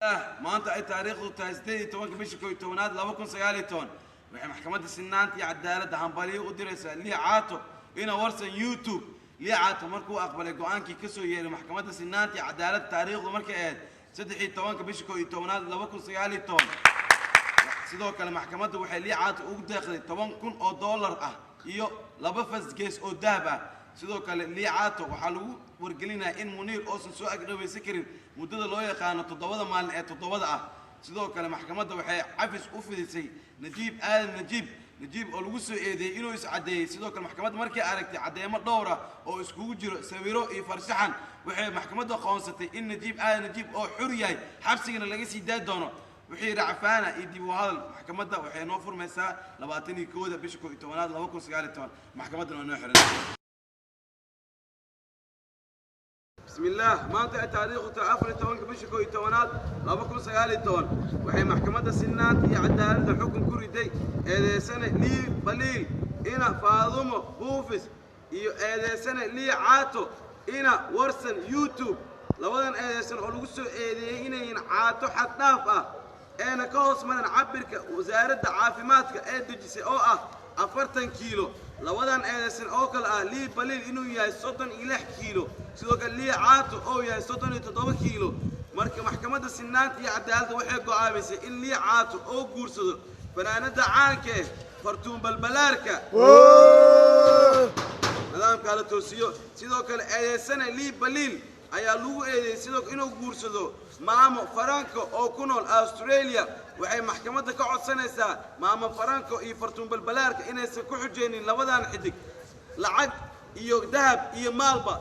Maanta ay taariikhdu tahay 18-ka bisha 11aad 2019, waxay maxkamadda sinaanta iyo cadaaladda hambaliyo u diraysaa Lii Caato ina Warsan YouTube. Lii Caato markuu aqbalay go-aankii kasoo yeeray maxkamadda sinaanta iyo cadaaladda, taariikhdu markay ahayd 13-ka bisha 11aad 2019. Sidoo kale maxkamadda waxay Lii Caato ugu deeqday 10,000 oo dollar ah iyo 2 fasgees oo dahab ah. Sidoo kale Lii Caato waxaa lagu wargelinayaa in Muniir oosan soo agdhawaysan karin muddada loo yaqaano 7da maalin ee 7da ah. Sidoo kale maxkamadda waxay cafis u fidisay Najiib Aadan Najiib, Najiib oo lagu soo eedeeyey inuu iscadeeyey. Sidoo kale maxkamadda markay aragtay caddeemo dhowr ah oo iskugu jiro sawiro iyo farshaxan, waxay maxkamaddu aqoonsatay in Najiib Aadan Najiib oo xur yahay, xabsigana laga sii daay doono. Wixii racfaana iyo dib u hadal, maxkamadda waxay noo furmaysaa 21-da bisha 11aad 2019. Maxkamaddana waa noo xiran. بسم الله، maanta ay taariikhdu tahay 14-ka bisha 11aad 2019, waxay maxkamadda sinaanta iyo cadaaladda xukun ku riday eedeysane Lii Baliil ina Faadumo Buufis iyo eedeysane Lii Caato ina Warsan YouTube. Labadan eedeysan oo lagu soo eedeeyey inayin caato xad dhaaf ah eena ka hoos maran cabirka wasaaradda caafimaadka ee dejisay oo ah 40 kiilo. Labadan eedeysan oo kale ah Lii Baliil inuu yahay 36 kiilo, sidoo kale Lii Caato oo yahay 37 kiilo. Marka maxkamadda sinaanta iyo cadaaladda waxay go'aamisay in Lii Caato oo guursado fanaanada caanka eh Fartuun Balbalaarka, nidaamkaa la toosiyo. Sidoo kale eedeysane Lii Baliil ayaa lagu eedeeyey sidoo inuu guursado Maamo Faranko oo ku nool Australia. Waxay maxkamadda ka codsanaysaa Maamo Faranko iyo Fartuun Balbalaarka inaysan ku xujeynin labadan xidig lacag iyo dahab iyo maalba.